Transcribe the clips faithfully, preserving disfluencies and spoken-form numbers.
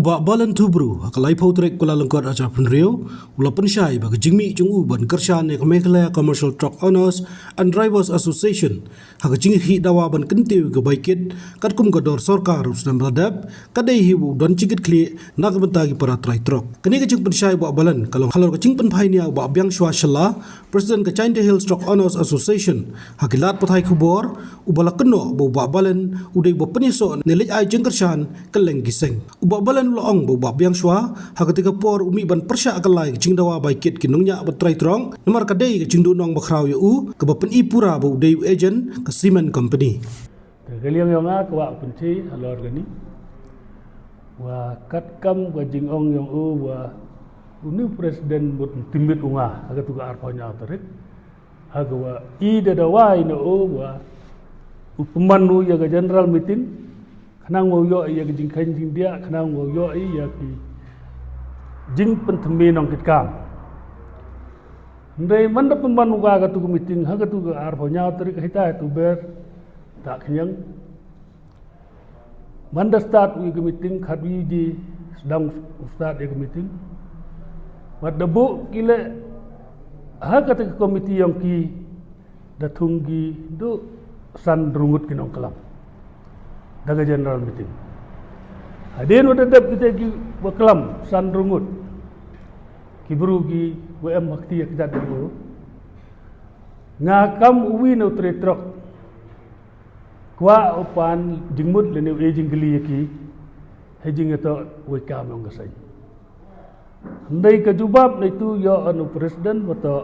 Bah Balen Thubru, ha ka laiphew tarik Kyllalyngkot arhajar phew hynriew, u la pynshai ba ka jingmih jong u ban kyrshan ïa ka Meghalaya Commercial Truck Owners and Drivers Association ha ka jingïakhih dawa ban kyntiew ïa ka bai kit katkum ka dor sorkar u snem ba la dep, ka dei hi ba u don jingkitkhlieh na ka bynta ki para trai trok. Kane ka jingpynshai u Bah Balen ka long halor ka jingpynphai nia u Bah Biangshwa Shylla, President ka Jaintia Hills Truck Owners Association, ha ki lad pathai khubor, uba la kynnoh ba u Bah Balen u dei uba pynïasoh ne leit ai jingkyrshan kylleng ki seng. U Bah Balen u la ong ba u Bah Biangshwa ha katei ka por u mih ban pyrshah kylla ïa ka jingdawa bai kit ki nongñiah bad trai trok, namar ka dei ka jingduhnong bakhraw ïa u, kaba pyni pura ba u dei u agent ka cement company. Te ka liang jong nga kwah pynshai halor kane, wa katkam ka jingong jong u wa une u president mut ym timit u nga ha katu ka arphew hynñiew tarik, ha kaba i da dawa ïa u wa u pynman u ïa ka general meeting, khnang wow ïoh ïa ka jingkheiñ jingdiah, khnang wow ïoh ïa ki jingpynthymmai nongkitkam. Hynrei man da pynman u ka katu ka meeting ha katu ka arphew hynñiew tarik, hita ïa tu ber ta khñiang. Man da start u ïa ka meeting, khatwi ji sdang u start ïa ka meeting. Wat da buh ki leh ha kata ka committee jong ki, da thung ki duh san ryngut ki nongklam da ka general meeting. Hadien wat da dep kita kiba klam san ryngut, ki bru kiba em ha kti ha kjat jong u, nga kam uwi na u trai trok kwah u pan jingmut lane u ai jingkylli ïa ki ha jingïatoh wei kam jong ka seng. Hynrei ka jubab na itu ïoh na u president, wa toh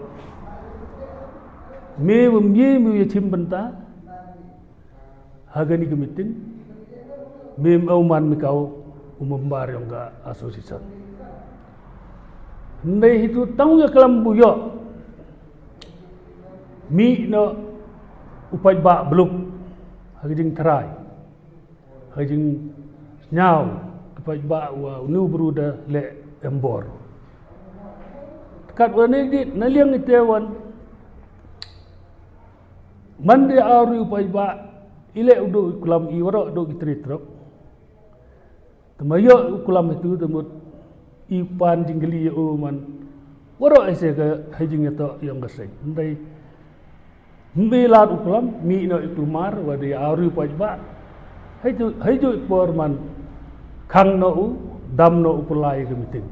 me wym ye me ïa chim bynta ha kane ka meeting, me ym man me kaw u member jong ka association. Hynrei hitu tang ïa klam ba u ïoh mih noh u paidbah bluk ha ka jingtrai, ha ka jingsngew ka paidbah wa une u bru da leh embor. Katwa ne dit na liang ite wan, man da aru u paidbah i leh u duh u klam, i waroh duh ki trai trok. Te ma ïoh u klam itu te mut i pan jingkylli ïa u man waroh ise ka ha jingïatoh jong ka seng. Hynrei ym bi lad u klam, mih noh i kulmar wa da aru u paidbah. Hei ju, hei ju i por man khang noh u, dam noh u pynlai ka meeting.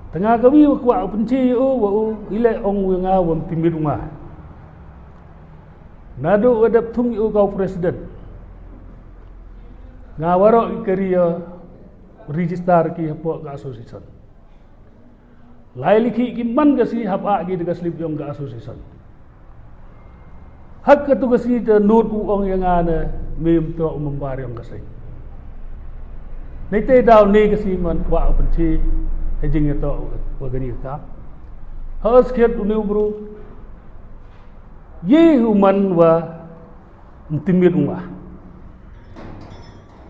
Te nga kawi wa kwah u pynshai ïa u wa u i leh ong u ïa nga wa ym timit u nga. Naduh wa dep thung ïa u ka u president, nga waroh i career register ki hapoh ka association. Lai likhih ki man ka sngi hap ah ki da ka slip jong ka association. Ha katu ka sngi te nud u ong ïa nga ne me ym toh u member jong ka seng. Nai te daw ne ka sngi man kwah u pynshai ha jingïatoh wa kane ka kam. Ha skhet une u bru, ye u man wa ym timit u nga.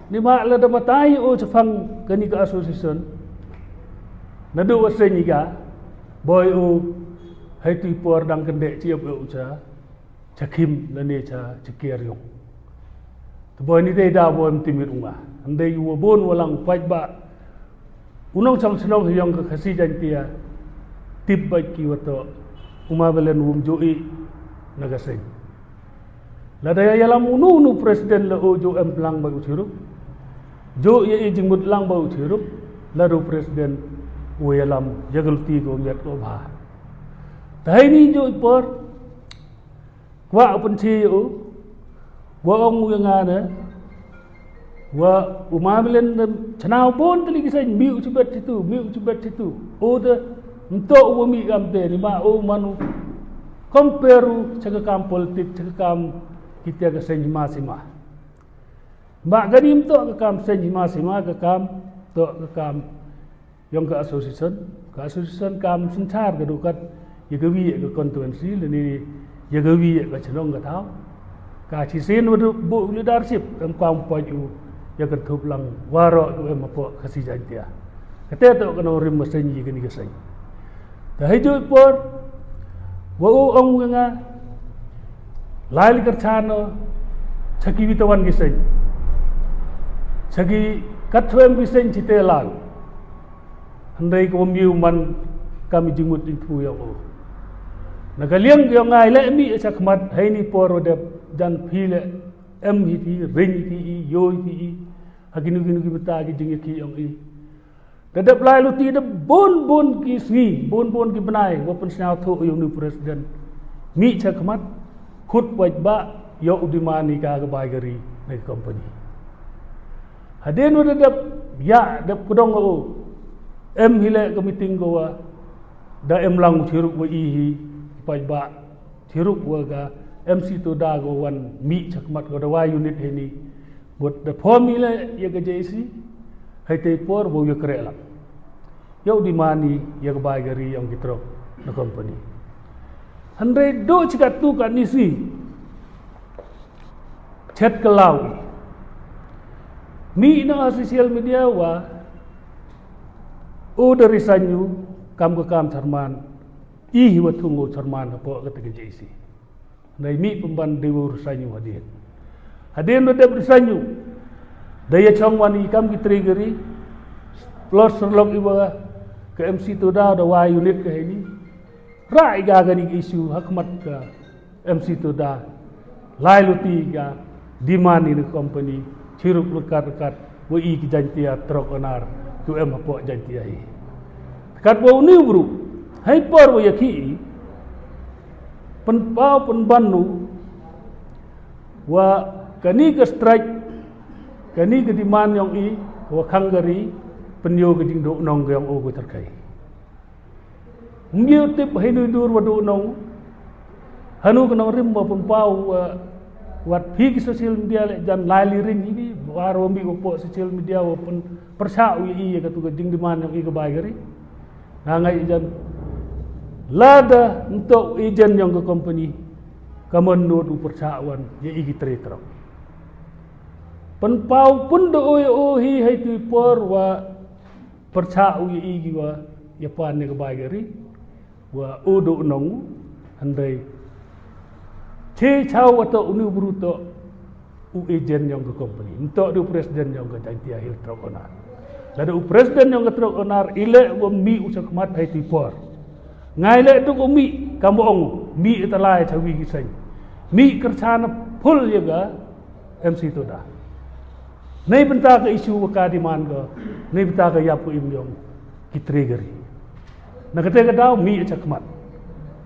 Ni ma lada batai u shaphang kane ka association, naduh wa seng i ka boi u, hei tu i por dang kyndeh chi ap u cha, cha khim lane cha, cha kiar jong. Te boi ni dei da boi ym timit u nga. Hynrei u wa bun wa lang paidbah u nongshong shnong ha jong ka Khasi Jaiñtia tip bad ki wa toh u Ma Belen wym ju ïeh na ka seng. Lada ïalam unu unu president la u ju em lang bad u chirup, ju ïa i jingmut lang bad u chirup, lada u president u ïalam ïa ka luti ka u miat ka u bha. Te hei ni ju i por kwah u pynshai ïa u, wa ong u ïa nga ne, wa u Ma Belen ne chna u bun tylli ki seng, mih u chibet chitu, mih u chibet chitu. U te ym toh u wa mih kam te, ni ma u man u compare u cha ka kam politik, cha ka kam kita ka seng hima sima. Ma kani ym toh ka kam seng hima sima, ka kam toh ka kam jong ka association. Ka association kam synshar ka dukat ïa ka wi ïa ka constituency lane ïa ka wi ïa ka chnong ka thaw. Ka chisien wa du bu leadership em kam poi u ïa ka thup lang waroh u em hapoh Khasi Jaiñtia. Kate toh ka nongrim ma seng ïa kani ka seng. Te hei ju i por wa u ong u ïa nga, lai li kyrchan noh cha ki wi tawan ki seng, cha ki Kat shuwa em ki seng chite lang. Hynrei ka bym ïoh man kam i jingmut jingthmu ïa u. Na ka liang ïa nga i leh mih shakhmat ha ini por wa dep jan phi leh em hi phi ring hi phi i ïoh hi phi i. Ha kinu kinu ki bynta ki jingïakhih ïong i. Da dep lai luti da bun bun ki sngi, bun bun ki bnai, wa pynsñiawthuh ïa u new president. Mih shakhmat, khut paidbah, ïa u demand ïa ka ka bai gari, na ka company. Hadien wa da dep, ïa, dep kudong u. Em hi leh ka meeting ko wa, da em lang u chiruk wa i hi, paidbah, chiruk wa ka, M C Toda ko wan, mih shakhmat ko da wai unit hi ni, Bad da pom i leh ïa ka J A C, hei te por wa ïa kreh lang. Ïa u demand i ïa ka bai gari ïong ki trok na company. Hynrei do chikat tu ka nisi. Chet ka law i. Mih na ha social media wa u da resign u kam ka kam chairman. I hi wa thung u chairman hapoh kata ka J A C. Hynrei mih pynban dei wa u resign u hadien. Hadien wa dep resign u. Da ïa chong wan i kam ki treasury. Plus serlok i wa ka M C Toda da wai unit ka hi ni. Ra i ka kani ka issue ha khmat ka M C Toda. Lai luti ka demand i na company. Chiruk lekat lekat. Wa i ki Jaintia trok onar. Ki em hapoh Jaintia hi. Kat wa u ni u bru. Hei por wa ïakhih i. Pynpaw pynban nu wa kani ka strike, kani ka demand ïong i, wa khang gari, pynïoh ka jingduh nong ka ïong u ka tyrkhei. Ym ïoh tip hei nu i dur wa duh nong. Hanu ka nongrim wa pynpaw wa wat phi ki social media leh jan lai li ring hi bi, wa ro mi wa poh social media wa pyn pyrshah u i ïa ka tu ka jingdemand ïong i ka bai gari. Nga ngai agent. Lada ntok agent ïong ka company. Ka mon nod u pyrshah wan ïa i ki tre trok. Pynpaw pun da oi o hi hei tu i por wa pyrshah u ïa i ki wa ïa pan ïa ka bai gari. Wa u duh nong hynrei. Che chaw wa to u ni u bru to u agent ïong ka company. Ntok di u president ïong ka Jaintia Hill Trok Onar. Lada u president ïong ka Trok Onar i leh wa mih u shakhmat hei ti por. Ngai leh duk u mih kam ong mih i talai cha wi ki seng. Mih kyrchan pul ïa ka M C Toda. Nei bynta ka issue wa ka demand ka, nei bynta ka ïap ka im ïong ki tre gari. Na kate ka daw mih cha khmat.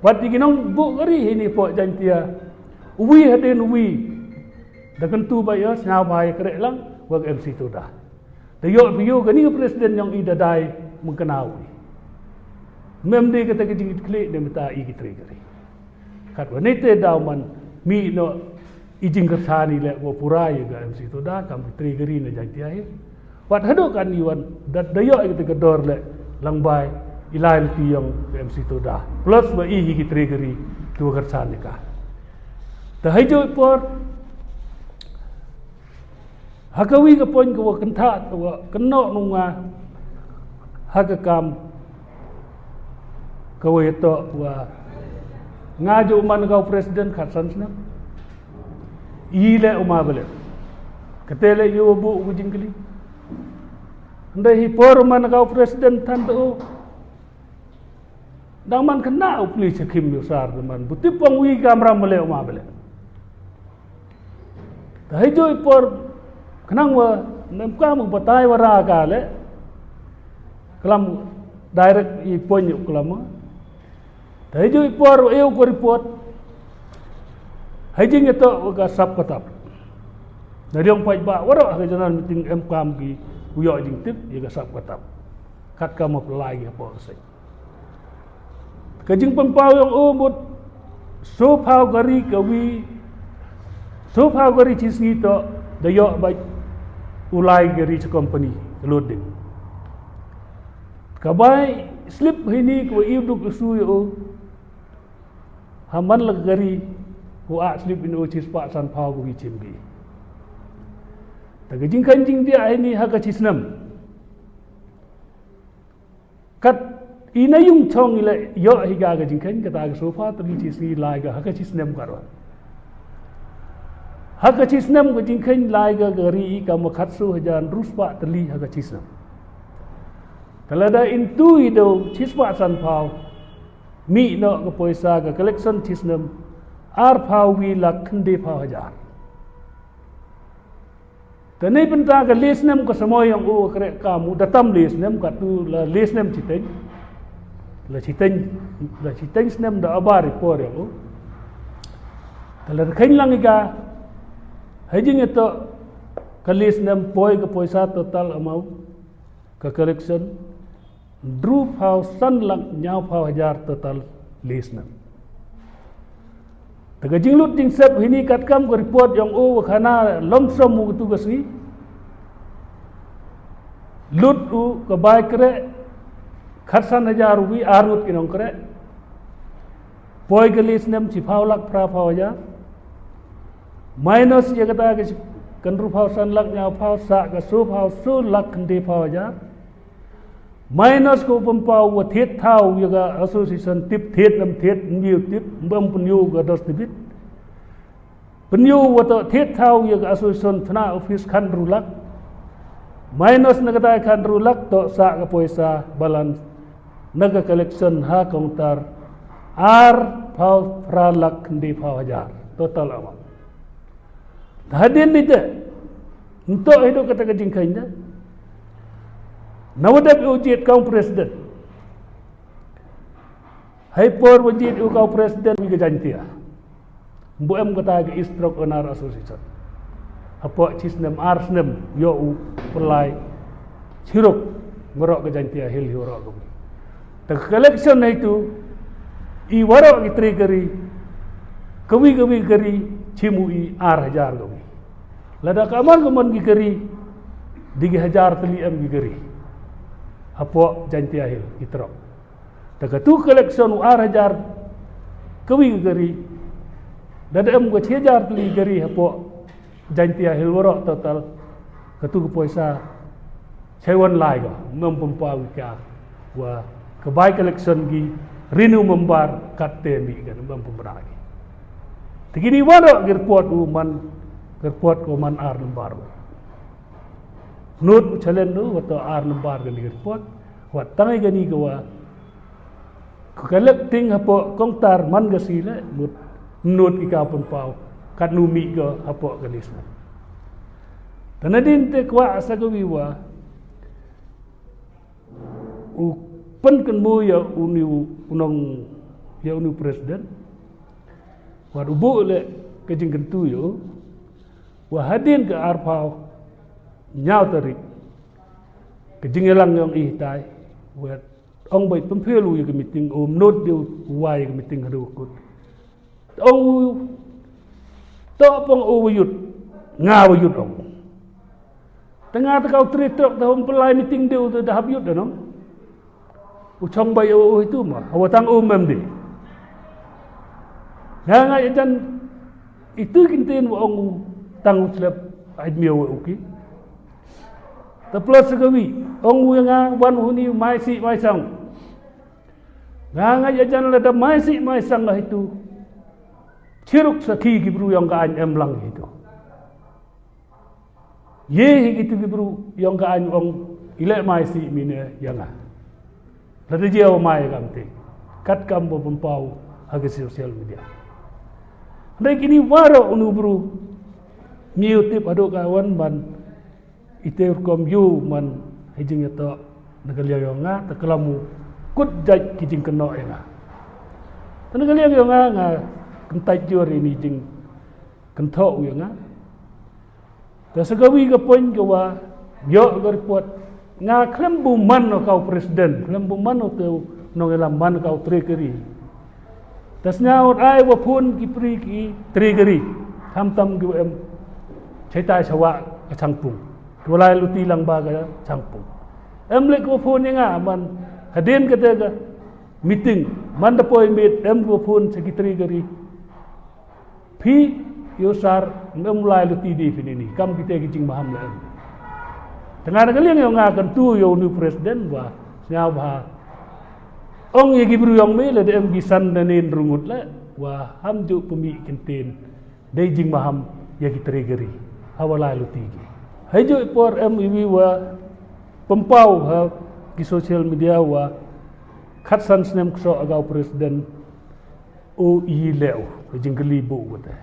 Wat ïa ki nong buh gari hi ni poh Jaintia. Uwi hadien uwi. Da kyntu ba ïa sñiaw ba ïa kreh lang wa ka M C Toda. Da ïoh phi ïoh kani ka president ïong i da dai mengkena uwi. Mem dei kata ka jingit khlieh ne meta i ki tre gari. Kat wa nei te daw man mih no i jingkyrchan i leh wa pura ïa ka M C Toda kam ki tre gari na Jaintia hi. Wat haduh kan i wan da da ïoh ïa ka dor leh lang bai i lai lti ïong ka M C Toda. Plus wa i hi ki tre gari tu wa kyrchan ïa ka. Da hei joi por Ha ka wi ka point ka wa kyntha ka wa kynnoh nunga ha ka kam ka wa ïatoh wa nga ju man ka u president khat san snem. I leh u ma ba leh. Ka te leh ïa wa buh u jingkylli. Hynda hi por man ka u president than to. Dang man kena u pli chakhim yu sar de man. Buti pong wi kamra mele uma bele. Ta hei joi por kenang wa nem kam u batai wa ra ka le. Kelam direct i pon yu kelam. Ta hei joi por eu ko report. Hei jing ito ka sap katap. Na diong paj ba waro ha ka general meeting em kam ki u yo jing tip ya ka sap katap. Kat ka ma pelai ya po sek. Ka jingpynpaw ïong u mut sophaw gari ka wi sophaw gari chi sngi to da ïoh bad u lai gari cha company ka load ding. Ka bai slip hini ka wa iu duk u su ïa u ha man la gari u a slip in u chi spah san phaw ka wi chim bi. Ta ka jingkhan jingdia hini ha ka chi snem. Kat i na yung chong i le ïoh hi ga ka jingkhein kata ka sofa tali chi sngi lai ga ha ka chi snem ka ro. Ha ka chi snem ka jingkheiñ lai ka ka ri ka ma khatsaw hajar hynriew spah tylli ha ka chi snem. Te lada into i dei chi spah sanphew, mih noh ka poisa ka collection chi snem arphew wi lak khyndaiphew hajar. Te ne pynta ka le snem ka samoi ïong u ka kreh ka mu da tam le snem ka tu la le snem chiteng. La chiteng, la chiteng snem da abar i por ïong u. Te la kheiñ lang i ka. Hajing ito ka le snem poi ka poisa total amount ka collection hynriewphew san lak hynñiewphew hajar total le snem. Te ka jinglut jingsep hini katkam ka report ïong u wa khana lom som u tu ka sngi. Lut u ka bai kreh khatsan hajar u wi arut ki nong kreh. Poi ka le snem chiphew lak phraphew hajar. Minus ïa kata ka hynriewphew san lak hynñiewphew sa ka saphew saw lak khyndaiphew hajar. Minus ko pynpaw wa thied thaw ïa ka association tip thied nam thied mbiu tip mbam pynïu ka dos tibit. Pynïu wa to thied thaw ïa ka association thna office khan ru lak. Minus na kata khan ru lak to sa ka poisa balance na ka collection ha counter arphew phra lak khyndaiphew hajar total amount. Te hadien ni te nto hidu kata ka jingkheiñ da. Nawa dep u jied kong president. Hai por wa jied u kong president wi ka Jaintia. Mbu em kata ka East Trok Owner Association. Hapoh chi snem ar snem ïoh u pynlai chiruk ngarok ka Jaintia Hills hi warok ka wi. Te ka collection na itu i warok ki tri kari kawi kawi kari chimu i ar hajar kawi. Lada ka amon ka mon ki kari di ki hajar tylli em ki kari. Hapoh Jaintia Hills ki trok. Te ka tu collection u ar hajar kawi ka kari. Da da em ka chi hajar tylli kari hapoh Jaintia Hills warok total. Ka tu ka poisa chai wan lai ka mem pempa wika wa ka bai collection ki renew member kat te mi ka mem pempa ki. Te kini warok ki report u man ki report ko man ar number. Nut u challenge u wa to ar number ka ni report. Wat tangai ka ni ka wa ka collecting hapoh kongtar man ka si le mut nut i ka pun pau kat nu mi ka hapoh ka ni sna. Tana din te kwa asa ka wi wa u pen ken mu ya uni u nong ya uni president. Wat u bu le ka jing kentu yo wa hadin ka arpau nyau tarik. Ka jingïalang yong i tai. Wet ong bai pynphil u ya ka meeting u mnot dia u wai ya ka meeting hadu kut. Ong u to pong u wayut nga wayut ong. Tengah te kau tri trok te hom pelai meeting dia u te dahap yut danong. U chong bai u itu ma hawa tang u mem di. Nga nga ya jan itu kintin wa ong u tang u slep ait miaw u ki. Te plus ka wi ong u nga wan huni mai si mai sang. Nga nga ya jan la da mai si mai sang la hitu. Chiruk sa ki ki bru yong ka an em lang hitu. Ye hi ki tu ki bru yong ka an ong ile mai si mine ya nga. La da jia mai kam te kat kam bo pun pau ha ki social media. Ndai kini waro unu bru miu tip adu ka wan ban ite rukom yu man hijing ya to na ka liang yong nga ta kalamu kut jait ki jing keno ya nga. Ta na ka liang yong nga nga kentai jur ini jing kento u ya nga. Ta sa ka wi ka point ka wa yo ka report nga klem bu man no kau president klem bu man no te nong ila man kau trekeri. Tas nyaut ai wa phun ki pri ki tri gari. Ham tam ki em chaitai sawa ka changpung. Ki walai luti lang ba ka changpung. Em lek wa phun nga man hadin ka te ka meeting man da poi mit em wa phun secretary gari. Phi yo sar em lai luti di phi ni kam ki te ki jing maham la em. Tengah na ka liang yo nga kan tu yo new president wa snya ba ong ye ki bru yong me le de em ki san na nen rungut le wa ham ju pemi kintin dei jing maham ïa ki treasury ha wa lai luti ki. Hei ju i por em iwi wa pynpaw ha ki social media wa khatsan snem kso aga u president u i leh u ka jingkylli bu u te.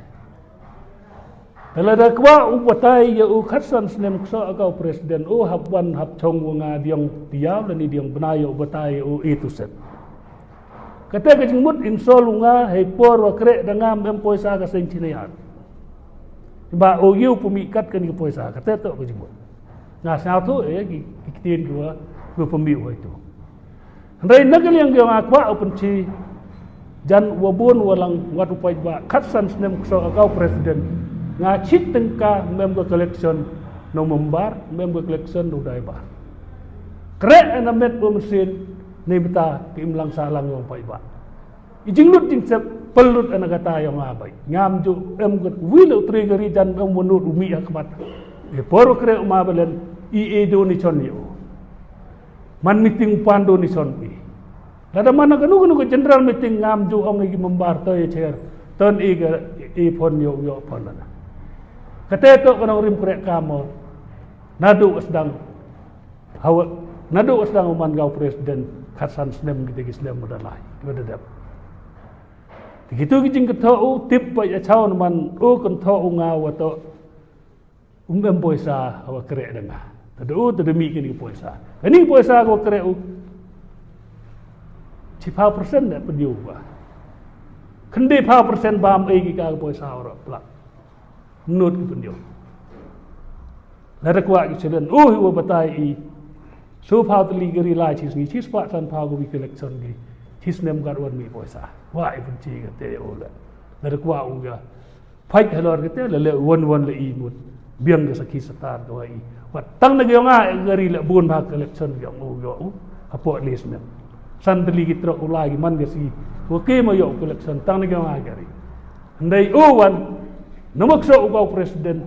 Te lada kwah u batai ïa u khatsan snem kso aga u president u hap wan hap chong wa nga diong tiaw lani diong bnai ïa u batai ïa u i tu set. Kata ka jingmut insol u nga hei por wa kreh da ngam em poisa ka seng chinayar. Ba u ïu pumi kat kani ka poisa kata to ka jingmut. Nga sngewthuh ïa ki ki ktien ki wa ki pumi u hei tu. Hynrei na ka liang ki nga kwah u pynchi jan wa bun wa lang wat u paidbah khatsan snem kso aka u president. Nga chit tyngka mem ka collection no member mem ka collection no dai bar. Kreh na met wa mesin ni beta ki im lang sa lang yong paidbah. I jinglut jingsep pelut ana kata yong abai ngam ju em ka wi lo treasury jan em wa nut u mi akmat. E por kreh ma belen i e do ni chon yo. Man meeting pan do ni chon wi. Lada man ka nu ka nu ka general meeting ngam ju ong i member to i chair ton i ka i phon yo yo phon lada. Kate to ka nong rim kreh kamo. Nadu asdang hawa nadu asdang man gau president khatsan snem kita ki snem muda lai. Kita dep. Kitu ki jingkatho u tip ba ya chaw man u kantho u nga wa to. Um em poisa hawa kreh da nga. Tada u tada mi kini poisa. Kani poisa ko kreh u. Chi phaw percent da pendiu ba. Kendi phaw percent ba am ai ki ka poisa ora plak. Nut ki pendiu. Lada kwah ki chelen u hi wa batai i. So phaw teli gari lai chi sngi chi spah san phaw ko wi collection gi. Chi snem gat wan mi poisa. Wa i penchi ka te u la. Lada kwah u ga. Phaid halor kete la le wan wan la i mut biang ga sakhi satar ga wa i. Wat tang na ga yong a gari la bun ba collection ga u ga u. Hapo at least ne. San deli ki trok u lai man ga si. Wa ke ma yo collection tang na ga yong a gari. Ndai u wan. Namak so u ga president.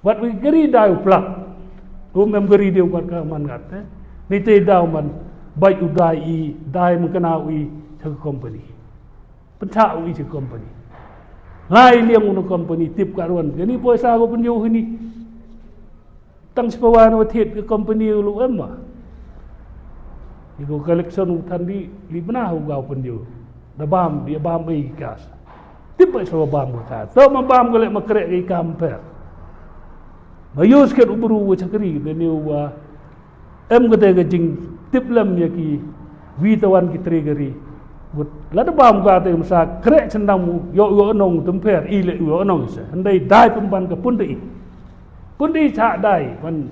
Wat wi gari dai u plak. U mem gari dia u ka man gat te. Ni te dau man. Bai u dai i dai mengkena u i sa company. Pynthah u i chi company. Lai liang u na company tip ka ruan. Kani poisa ko pynjau hini. Tang sipawan u thiet ka company u lu em ma. Iko collection u than di li bna u gau pynjau. Da bam di bam i kas. Tip ba so bam ka kas. To ma bam ko le ma krek i kam per. Ma yus ket u bru u chakri de ni u wa Em kata ka jingtip lem ïa ki wi tawan ki treasury. Lada bam ka te masa krek sendang mu yo yo nong temper i le yo nong se. Hynrei dai pemban ka pun dei. Pun dei cha dai pan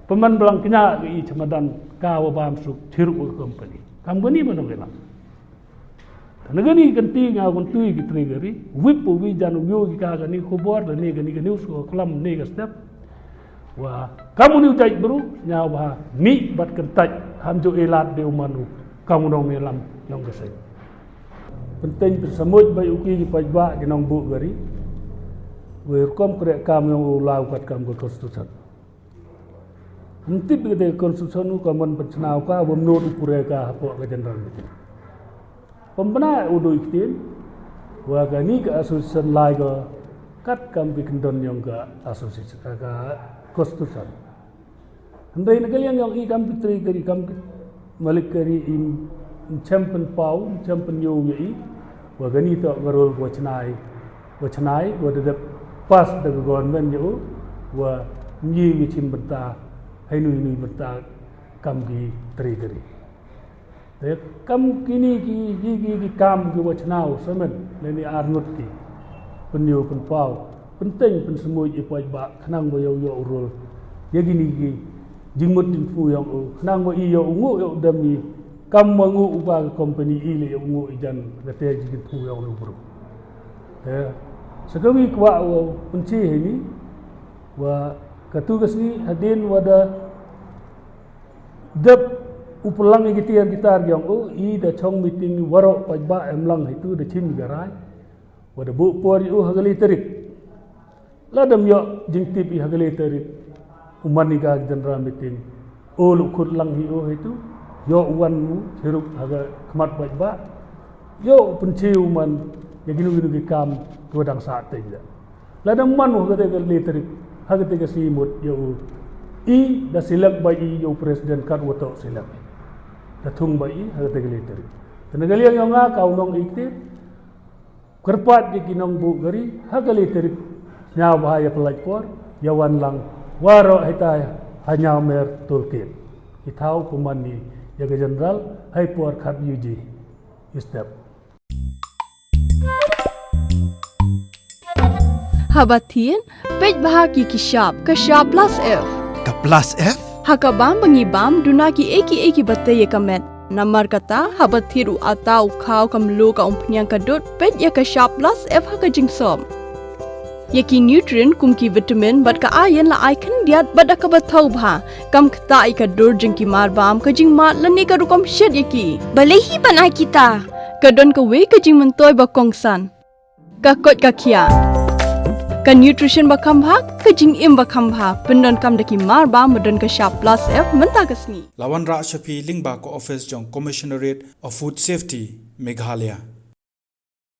peman belang kenya i chamadan ka wa bam suk chiru ka company. Kam gani ma nong ilang. Nagani kan ti nga kan tui ki trigger i wip pu wi jan u yo ki ka gani khubor da ne gani gani us ko klam ne ga step. Wa kam u ni u jait bru nya wa mi bat kan tait ham jo elat de u manu kam u nong ne lam yong ka seng. Penting pen samut bai u ki ki paj ba ki nong bu gari. Wa rukom kre kam yong u lau kat kam ko constitution. Mtip kita constitution u ka man pachnaw ka wa mnot u pure ka hapo ka general meeting. Pembna u doi ktien wa ka ni ka association lai ka kat kam ki kendon yong ka association ka, ka constitution. Hynrei na ka liang yong i kam ki tri kari kam ki malik kari im champion pau champion yo ya i wa ka ni to ka rol wa chnai wa chnai wa da dep pas da ka government yo wa ngi ngi chim benta hai nui nui benta kam ki tri kari. Te kam kini ki ki ki ki kam ki wa chnaw semen ne ni arngut ki. Pynyo pynpaw pynteng pynsmui i poj ba khnang wa yow yow rul. Ya kini ki jingmut jingphu yong u khnang wa i yow ngu yow dem i kam wa ngu u ba ka company i le yow ngu i jan ka te jingphu yong u bru. Te sakawi kwa wa pynchi hini wa katu kasni hadin wa da Dep u plang i gitar gitar giong u i da chong meeting ni waro paj ba em lang hitu da chim garai. Wa da bu por i u hagale tarik. La dam yo jingtip i hagale tarik. U man i ga general meeting. U lu khut lang hi u hitu. Yo u wan u chiruk haga khmat paj ba. Yo u penchi u man ya ginu ginu ki kam tu dang sa teng da. Lada man u ha kata ka le tarik, ha kata ka sngi mut ïa u i, da select bha i ïa u president kat wa toh select. Da thung bha i ha kata ka le tarik. Te na ka liang yong nga ka u nongïakhun, kyrpad ïa ki nongbuh gari ha ka le tarik, sñiawbha ïa pyllait por, ïa wan lang waroh hita ha Ñiawmer toll gate. I thaw kumne ïa ka general ha i por khat baje i step. Haba thied, peit bha ki ki shap, ka shap plus F. Ka plus F? Ha ka bam ba ngi bam, duna ki ei ki ei kiba tei ïa ka met. Namar kata, haba thied u ata, u khaw, ka mluh, ka umphniang, ka dud, peit ïa ka shap plus F ha ka jingsop. Ïa ki nutrient kum ki vitamin bad ka iron la ai khyndiat bad da kaba thaw bha. Kam ktah ïa ka dur jong ki mar bam, ka jingmad lane ka rukom shet ïa ki. Balei hi ban ai kita? Ka don kawei ka jingmyntoi ba kongsan. Ka koit ka khiah. Ka nutrition ba kham bha, ka jingim ba kham bha. Pyndonkam da ki mar bam ba don ka shap plus F mynta ka sngi. La wanrah sha phi lyngba ka office jong Commissionerate of Food Safety, Meghalaya.